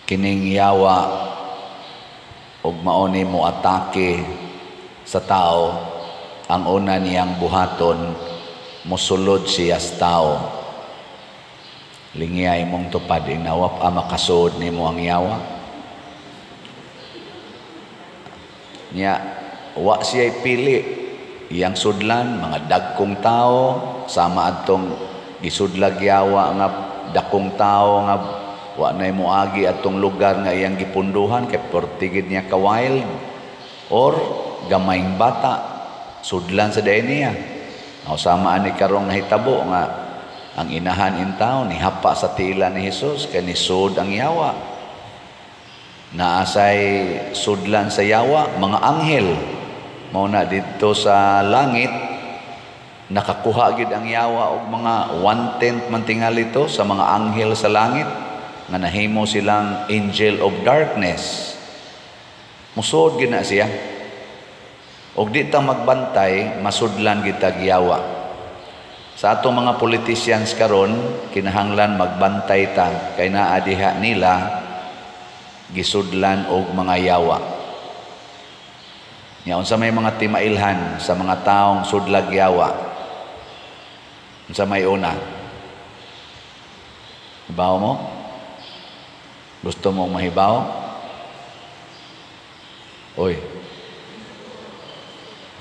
Kining yawa ug mao ni mo atake sa tao, ang una niyang buhaton, mosulod siya sa tao. Lingiyay mong tupad, inawap a makasuod nimo ang yawa. Nya wa siya pili iyang sudlan mga dagkong tao, sama adtong gisudlag yawa nga dakong tao nga wa nay moagi atong lugar nga iyang gipunduhan kay pertigid niya ka wild, or gamayng bata sudlan sa day niya. O sama ani karong nahitabo nga ang inahan in town nihapa sa tila ni Jesus kay nisud ang yawa. Naasay sudlan sa yawa mga anghel. Mao na didto sa langit nakakuha gid ang yawa og mga 1/10 man tingali to sa mga anghel sa langit nga nahimo silang angel of darkness. Musod gid na siya. Og di ta magbantay, masudlan gid tag yawa. Sa atong mga politicians karon, kinahanglan magbantay ta kay naa diha nila gisudlan og mga yawa. Nya unsa may mga timailhan sa mga taong sudlag yawa? Unsa may una? Hibaw mo? Gusto mong mahibaw? Oy.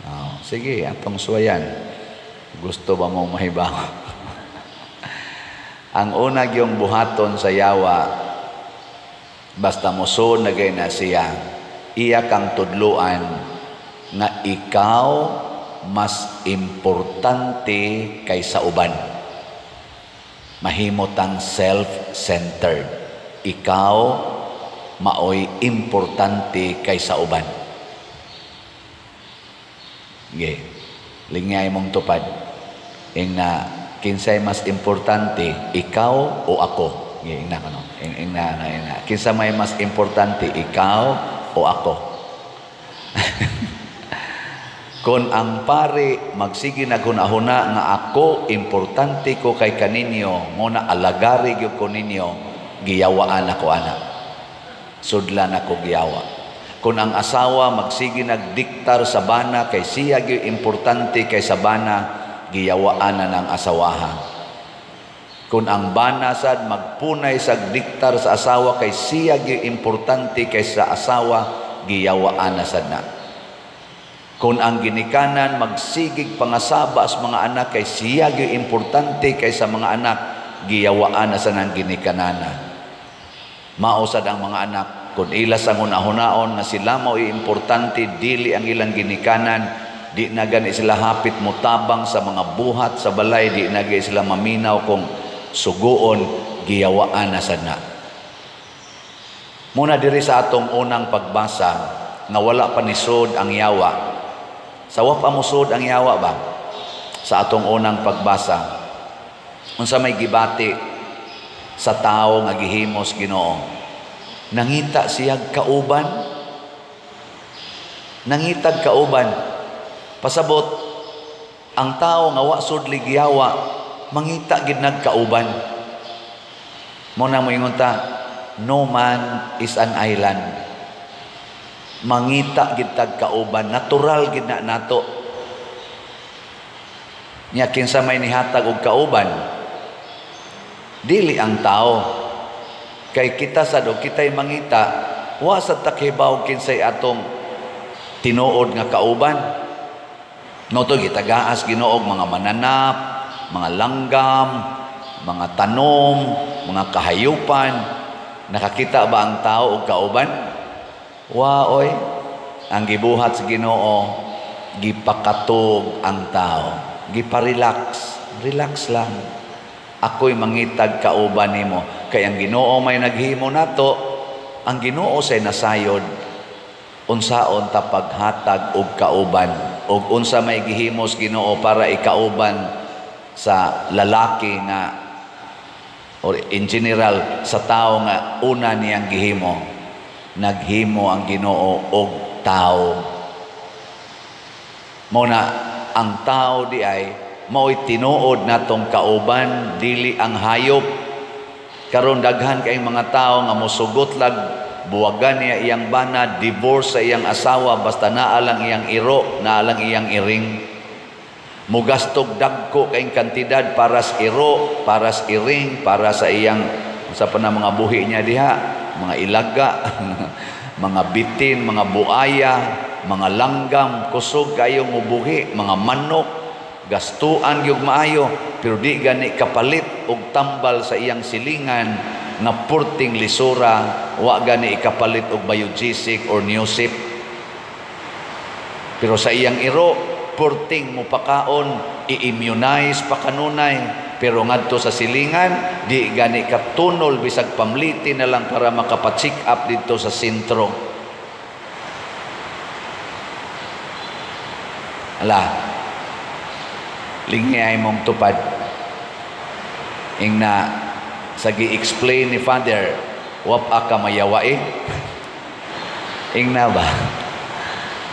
Oh, sige, atong suwayan. Gusto ba mong mahibaw? Ang una gyung buhaton sa yawa, basta mosuod na gay na siya, iya kang tudluan nga ikaw mas importante kaysa uban. Mahimo tang self-centered. Ikaw maoy importante kaysa uban. Ge, lingay mong tupad. Ing na kinsay mas importante, ikaw o ako? Ge, ing na kano. Ing na, na, ing na. Kinsa may mas importante, ikaw o ako? Kung ang pare magsige naghuna-huna nga ako importante ko kay kaninyo, nguna alagari gyud ko ninyo, giyawaan ako ana. Sudlan ako giyawa. Kung ang asawa magsige nagdiktar sa bana kay siya gyud importante kay sa bana, giyawaan na ng asawaha. Kung ang bana sad magpunay sa diktar sa asawa kay siya gyud importante kay sa asawa, giyawaan na sad na. Kung ang ginikanan magsigig pangasaba sa mga anak kay siya gyud importante kay sa mga anak, giyawaan na sa nang ginikanana. Mao sad ang mga anak kung ila sa hunahunahon nga sila mao'y importante, dili ang ilang ginikanan, di na gani sila hapit motabang sa mga buhat sa balay, di na gani sila maminaw kung suguon, giyawaan na sad na. Muna diri sa atong unang pagbasa nga wala pa nisod ang yawa. Sa wa pa musod ang yawa ba? Sa atong unang pagbasa, unsa may gibati sa tawo nga gihimos Ginoo? Nangita siyag kauban. Nangitag kauban. Pasabot, ang tao nga wa sudlig yawa, mangita gid nagkauban. Mo na moingon ta, no man is an island. Mangita gid tag kauban, natural gid na nato. Nya kinsa may nihatag og kauban? Dili ang tao. Kay kita sad og kitay mangita, wa sad ta kahibaw kinsay atong tinuod nga kauban. No to gitagaas Ginoo mga mananap, mga langgam, mga tanom, mga kahayupan. Nakakita ba ang tao og kauban? Wa oy. Ang gibuhat sa Ginoo, gipakatog ang tao, giparelax, relax lang. Ako'y mangitag kauban nimo. Kay ang Ginoo may naghimo nato, ang Ginoo say nasayod unsaon ta paghatag og kauban, og unsa may gihimos Ginoo para ikauban sa lalaki nga or in general sa tao nga una niyang gihimo. Naghimo ang Ginoo og tao. Mao na ang tao di ay mao'y tinuod natong kauban, dili ang hayop. Karon daghan kay mga tao nga mosugot lag buwagan niya iyang bana, divorce sa iyang asawa, basta naa lang iyang iro, naa lang iyang iring. Mugastog dagko kayong kantidad para sa iro, para sa iring, para sa iyang sa pa na mga buhi niya diha, mga ilaga, mga bitin, mga buaya, mga langgam, kusog kayo mubuhi, mga manok, gastuan gyud maayo, pero di gani kapalit og tambal sa iyang silingan nga purting lisura, wa gani ikapalit og Biogesic or Newsip. Pero sa iyang iro, purting mupakaon, i-immunize pa kanunay, pero ngadto sa silingan, di gani katunol bisag pamliti na lang para makapa-check up dito sa sentro. Ala, lingi ay mong tupad. Ingna sa gi-explain ni Father, wap ka mayawa eh. Ingna ba?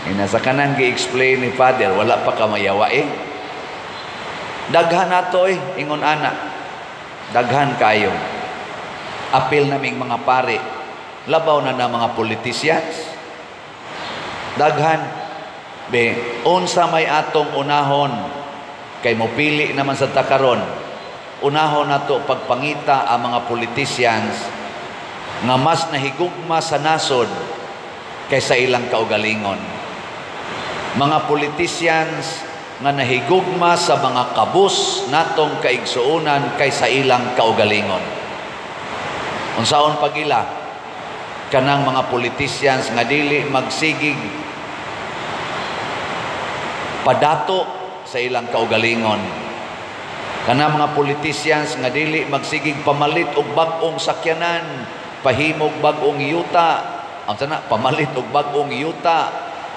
Ingna sa kanang gi-explain ni Father, wala pa ka mayawa eh. Daghan nato eh, ingon ana. Daghan kayo. Apil naming mga pare, labaw na na mga politicians. Daghan. Be, unsa may atong unahon kay mopili naman sa takaron. Unahon nato pagpangita ang mga politicians nga mas nahigugma sa nasod kaysa ilang kaugalingon. Mga politicians nga nahigugma sa mga kabus natong kaigsuonan kaysa ilang kaugalingon. Unsaon pagila kanang mga politicians nga dili magsigig padato sa ilang kaugalingon. Kanang mga politicians nga dili magsigig pamalit og bag-ong sakyanan, pahimog bag-ong yuta, ang sana pamalit og bag-ong yuta,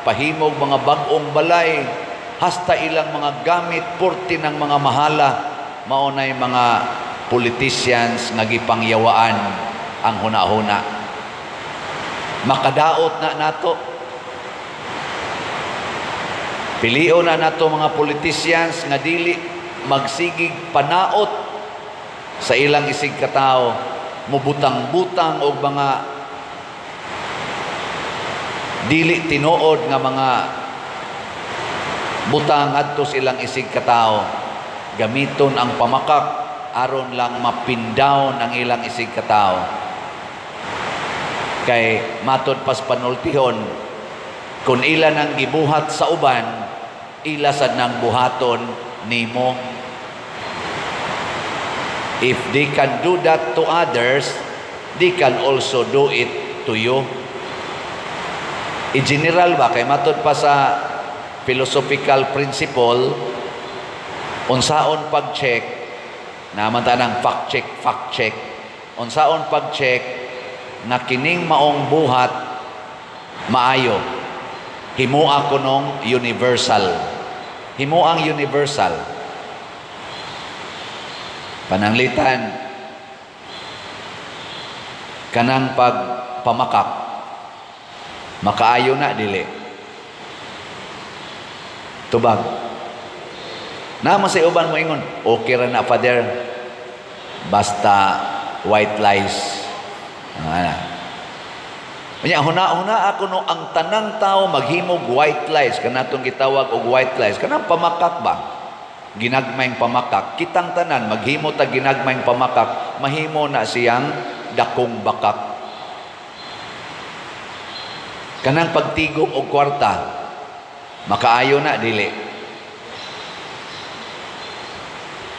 pahimog mga bag-ong balay, hasta ilang mga gamit purti ng mga mahala, mao nay mga politicians nga gipangyawaan ang hunahuna. Makadaot na nato. Pilion na nato mga politicians nga dili magsigig panaot sa ilang isig katao, mubutang-butang og mga dili tinuod nga mga butang adto sa ilang isig katao. Gamiton ang pamakak aron lang mapindown ang ilang isig katao. Kay matod pas panultihon, kung ila nang gibuhat sa uban, ila sad nang buhaton nimo. If they can do that to others, they can also do it to you. In general ba, kay matod pa sa philosophical principle, unsaon pag-check, naman ta ng fact check, fact check, unsaon pag-check na kining maong buhat maayo, himua ko nung universal. Himuang universal. Pananglitan kanang pagpamakak, makaayo na dili. Tubag. Naman sa uban mo ingon, okay ra na Father, basta white lies. Ana. Unya huna-huna ako no ang tanang tao maghimog white lies, kanatong gitawag og white lies, kanang pamakak ba? Ginagmayng pamakak. Kitang tanan maghimo ta ginagmayng pamakak, mahimo na siyang dakong bakak. Kanang pagtigom og kwarta, makaayo na dili.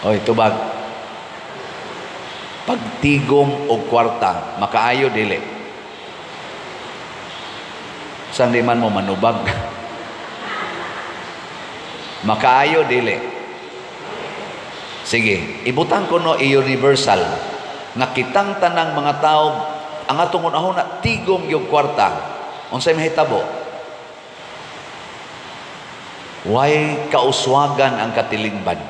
Oy, tubag. Pagtigom og kwarta, makaayo dili. Sandi man mo manubag. Makaayo dili. Sige, ibutang ko no i-universal nga kitang tanang mga tao ang atong unahuna tigom yung kwarta. Unsay mahitabo? Way kauswagan ang katilingban.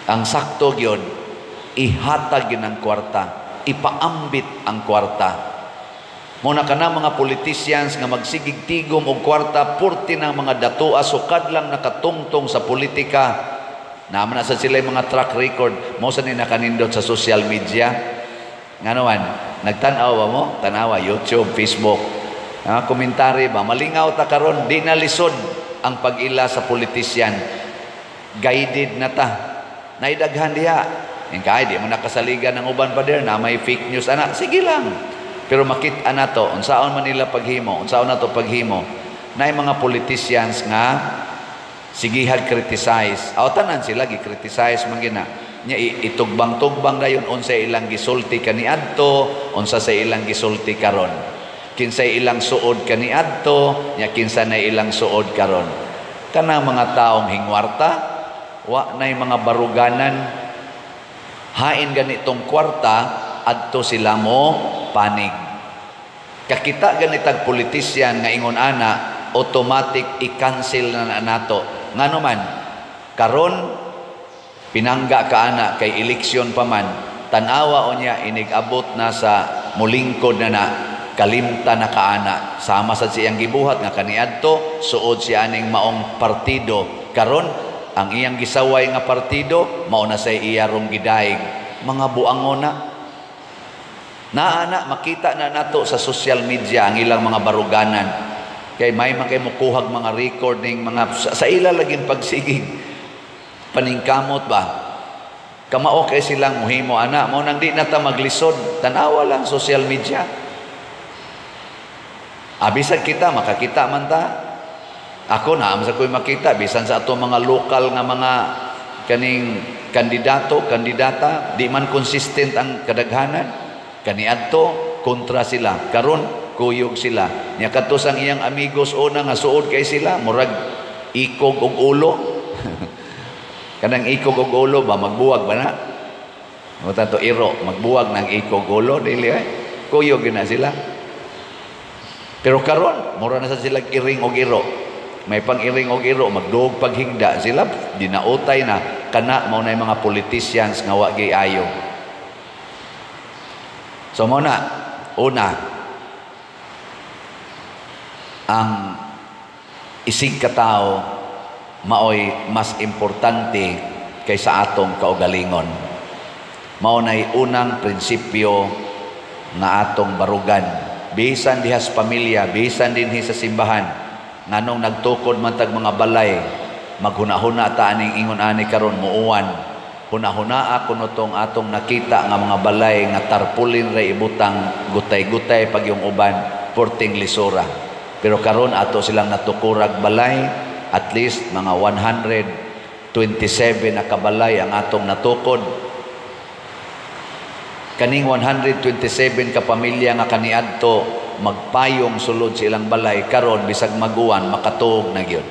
Ang sakto gyud, ihatag gyud ang kwarta, ipaambit ang kwarta. Muna ka na mga politicians nga magsigig tigom og kwarta, purti ng mga datoa sukad lang nakatungtong sa politika, Naa man na sa sila yung mga track record. Mao sa ni nakanindot sa social media. Ngano man, nagtan-aw ba mo? Tanawa, YouTube, Facebook. Ah, komentary ba? Malingaw ta karon, di na lisod ang pag-ila sa politisyan. Guided na ta. Naidaghan diha. Yung kay di mo nakasaligan ng uban pa der na may fake news ana. Sige lang. Pero makita na to, unsaon man nila paghimo, unsaon na to paghimo. Naay mga politicians nga sigihag criticize. Aw, tanan sila gi-criticize man gina. Nya itugbang-tugbang dayon unsa ilang gisulti kaniadto, unsa sa ilang gisulti karon. Kinsay ilang suod kaniadto, nya kinsa na ilang suod karon. Kanang mga taong hingwarta, wa nay mga baruganan, hain ganitong kwarta, adto sila mo panig. Kakita ganitag politisyan nga ingon ana, automatic i-cancel na nato. Ngano man, karon pinangga ka ana kay eleksyon pa man, tan-awa o niya inig-abot na sa mulingkod na na, kalimta na kaana. Sama sa siyang gibuhat nga kaniadto, suod siya aning maong partido. Karon ang iyang gisaway nga partido, mao na say iya rong gidaig. Mga buangon na. Naa na, makita na nato sa social media ang ilang mga baruganan. Kay may man kay mukuhag mga recording, mga sa ila laging pagsigig. Paningkamot ba? Kamao kay silang muhimo ana, mao nang di na ta maglisod, tan-awa lang social media. Abisag kita makakita man ta. Ako na sa ko'y makita bisan sa ato mga lokal nga mga kaning kandidato, kandidata, di man consistent ang kadaghanan. Kaniadto kontra sila, karon kuyog sila. Nya kadto sang iyang amigos una nga suod kay sila, murag ikog og ulo. Kanang ikog og ulo ba, magbuwag ba na? Mo to iro, magbuwag ng ikog ulo dili ay. Kuyog na sila. Pero karon mura na sa sila iring og iro. May pang iring og iro, magduog paghigda sila, dinautay na kana mao na mga politicians nga wa ayo. So mo na, una, ang isig katao maoy mas importante kaysa atong kaugalingon. Mao nay unang prinsipyo nga atong barugan. Bisan diha sa pamilya, bisan dinhi sa simbahan, nganong nagtukod man tag mga balay, maghuna-huna ta aning ingon ani karon muuwan. Huna-hunaa kuno tong atong nakita nga mga balay nga tarpulin ra ibutang, gutay-gutay pag yung uban, porting lisura. Pero karon ato silang natukurag balay, at least mga 127 na kabalay ang atong natukod. Kaning 127 ka pamilya nga kaniadto magpayong sulod sa ilang balay, karon bisag maguwan makatuog na gyud.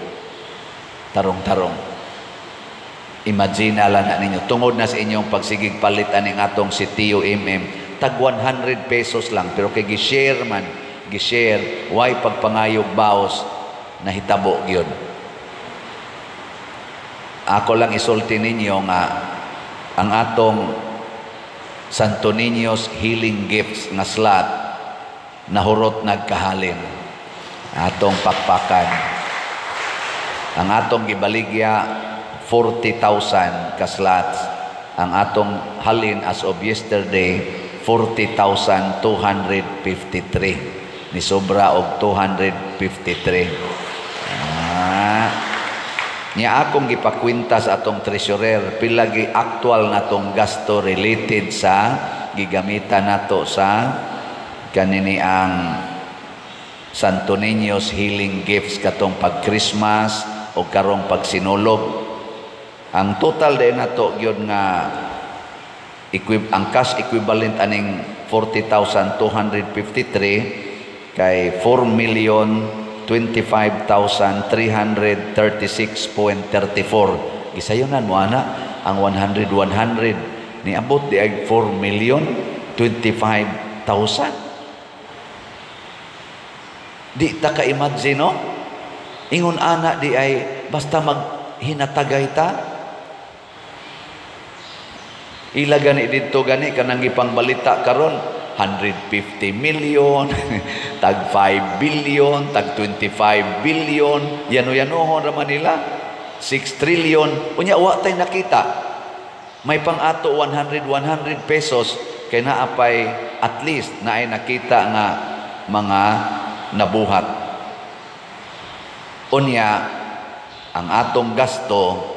Tarong-tarong. Imagine lang na ninyo, tungod na sa inyong pagsigig palit aning atong si Tio MM, tag 100 pesos lang, pero kay gi-share man, gi-share, way pagpangayog baos, nahitabo gyud. Ako lang isulti ninyo nga ang atong Santo Niño's Healing Gifts nga slot nahurot nagkahalin. Atong pakpakan. Ang atong gibaligya 40,000 ka slots. Ang atong halin as of yesterday 40,253. Ni sobra og 253. Ah. Nya akong gipakwenta sa atong treasurer pila gi actual natong gasto related sa gigamitan nato sa kanini ang Santo Niño's Healing Gifts katong pag Christmas o karong pagsinulog. Ang total din nato gyud nga ang cash equivalent aning 40,253 kay 4,025,336.34. Gisayonan mo ana ang 100 100 niabot di ay 4,025,000. Di ta ka-imagine, no? Ingon ana di ay basta maghinatagay ta. Ila gani didto gani kanang gipangbalita karon 150 million, tag 5 billion, tag 25 billion, yano-yanohon ra man nila. 6 trillion. Unya wa tay nakita. May pang-ato 100 100 pesos kay naa pay at least naay nakita nga mga nabuhat. Unya ang atong gasto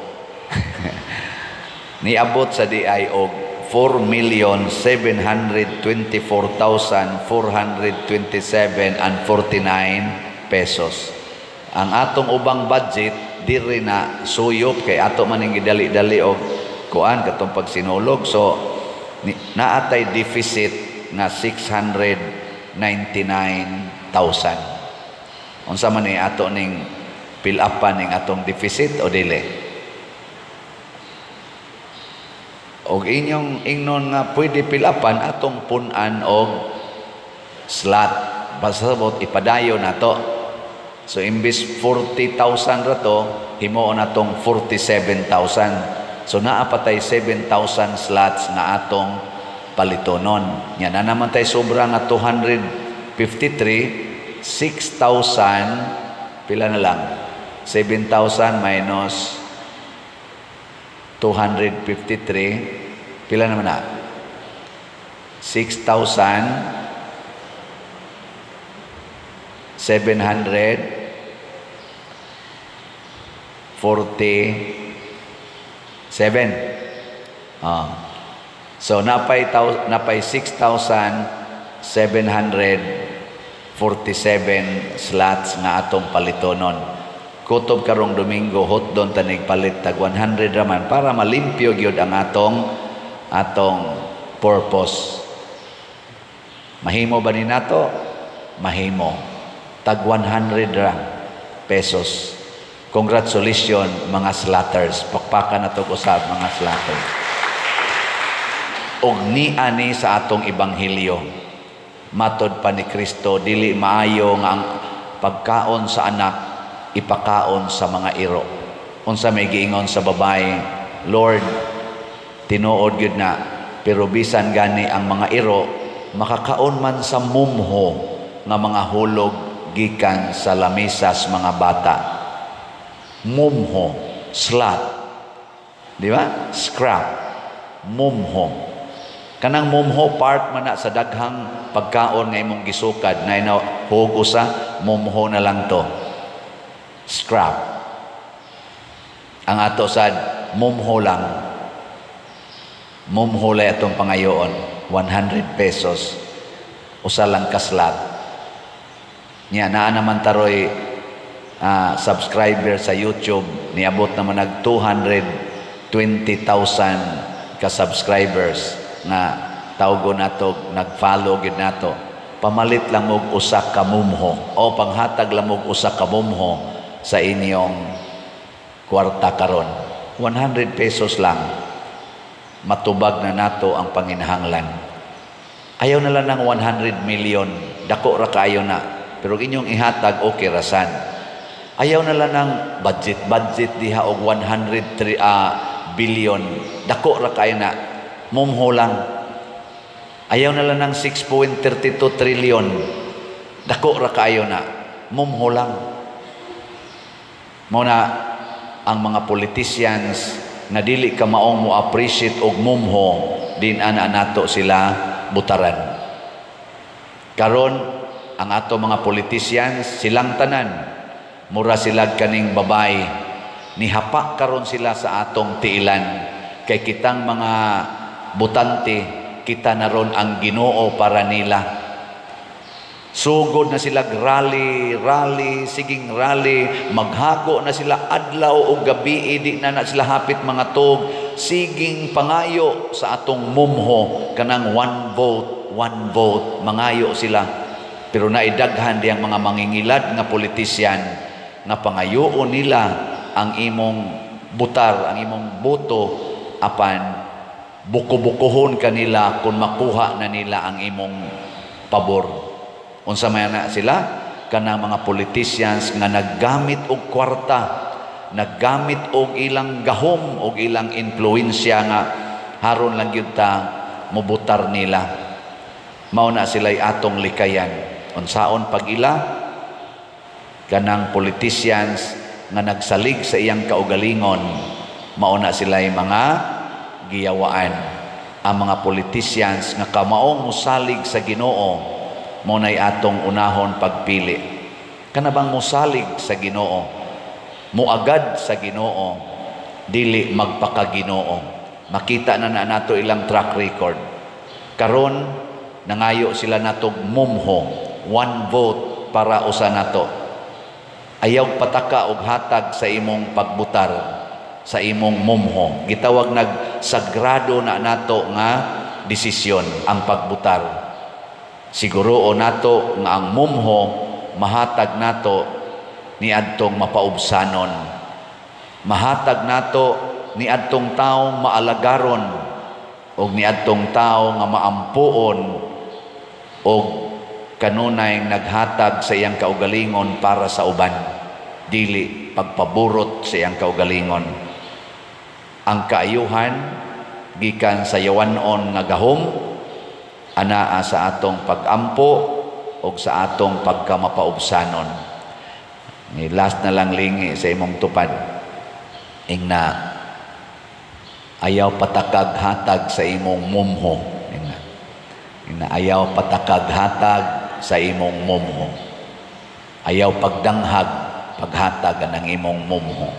niabot sa diay og 4,724,427 and 49 pesos. Ang atong ubang budget diri na suyop kay ato man ning gidali-dali og kuan katong pagsinulog, so naatay deficit nga 699,000. Unsa man ni ato ning fill upan ning atong deficit o dili? Og inyong ingnon nga pwede fill upan, atong pun-an og slot. Pasabot ipadayon nato. So imbis 40,000 ra to, himuon natong 47,000. So naa pa tay 7,000 slots nga atong palitonon. Nya na naman tay sobra nga 253, 6,000 pila na lang? 7,000 minus 253, pila naman na? 6,747. So napay 6,747 slots nga atong palitonon. Kutob karong Domingo, hotdon tanig palit tag 100 raman para malimpyo gyud ang atong purpose. Mahimo ba ni nato? Mahimo. Tag 100 ra pesos. Congratulations, mga slatters. Pakpakan na to usab, mga slatters. Og niani sa atong ebanghelyo. Matod pa ni Kristo, dili maayo nga ang pagkaon sa anak ipakaon sa mga iro. Unsa may giingon sa babae? "Lord, tinuod gyud na, pero bisan gani ang mga iro makakaon man sa mumho nga mga hulog gikan sa lamisas mga bata." Mumho, slut. Di ba? Scrap. Mumho. Kanang mumho part man na sa daghang pagkaon nga imong gisukad na ina hug usa, mumho na lang to. Scrap. Ang ato sad mumho lang. Mumho lay atong pangayoon, 100 pesos. Usa lang ka slot. Nya naa naman taroy subscriber sa YouTube, niabot naman nag 220,000 ka subscribers nga tawgo nato, nag-follow gid nato. Pamalit lang og usa ka mumho o panghatag lang og usa ka mumho sa inyong kwarta karon. 100 pesos lang, matubag na nato ang panginahanglan. Ayaw na lang ng 100 million, dako ra kaayo na, pero inyong ihatag okay rasan. Ayaw na lang ng budget diha og 103 billion, dako ra kaayo na, mumho lang. Ayaw na lang ng 6.32 trillion, dako ra kaayo na, mumho lang. Mao na ang mga politicians na dili ka maong mo appreciate og mumho, din ana nato sila butaran. Karon ang ato mga politicians, silang tanan mura sila kaning babay, nihapa karon sila sa atong tiilan kay kitang mga butante, kita na ron ang Ginoo para nila. Sugod na sila rally, rally, siging rally, maghago na sila adlaw o gabi, di na na sila hapit mga tog, siging pangayo sa atong mumho, kanang one vote, one vote, mangayo sila. Pero naidaghan diyang mga mangingilad nga politisyan nga pangayoon nila ang imong butar, ang imong boto, apan buko-bukohon kanila kung makuha na nila ang imong pabor. Unsa man na sila? Kanang mga politicians nga naggamit og kwarta, naggamit og ilang gahom og ilang impluwensya nga haron lang gyud ta mobutar nila. Mao na sila'y atong likayan. Unsaon pag-ila? Kanang politicians nga nagsalig sa iyang kaugalingon, mao na sila'y mga giyawaan. Ang mga politicians nga kamaong musalig sa Ginoo, mao na'y atong unahon pagpili. Kana bang musalig sa Ginoo, muagad sa Ginoo, dili magpakaginoo. Makita na na nato ilang track record. Karon nangayo sila natog mumho, one vote para usa nato. Ayaw pataka og hatag sa imong pagbutar, sa imong mumho. Gitawag nag sagrado na nato nga desisyon ang pagbutar. Siguro nato nga ang mumho mahatag nato niadtong mapaubsanon. Mahatag nato niadtong tawo maalagaron og niadtong tawo nga maampuon og kanunay naghatag sa iyang kaugalingon para sa uban, dili pagpaburot sa iyang kaugalingon. Ang kaayuhan gikan sa yawan-on nga gahom anaa sa atong pagampo og sa atong pagkamapaubsanon. Ni last na lang, lingi sa imong tupad. Ingna, ayaw patakag hatag sa imong mumho. Ingna, ingna, ayaw patakag hatag sa imong mumho. Ayaw pagdanghag paghatag ang imong mumho.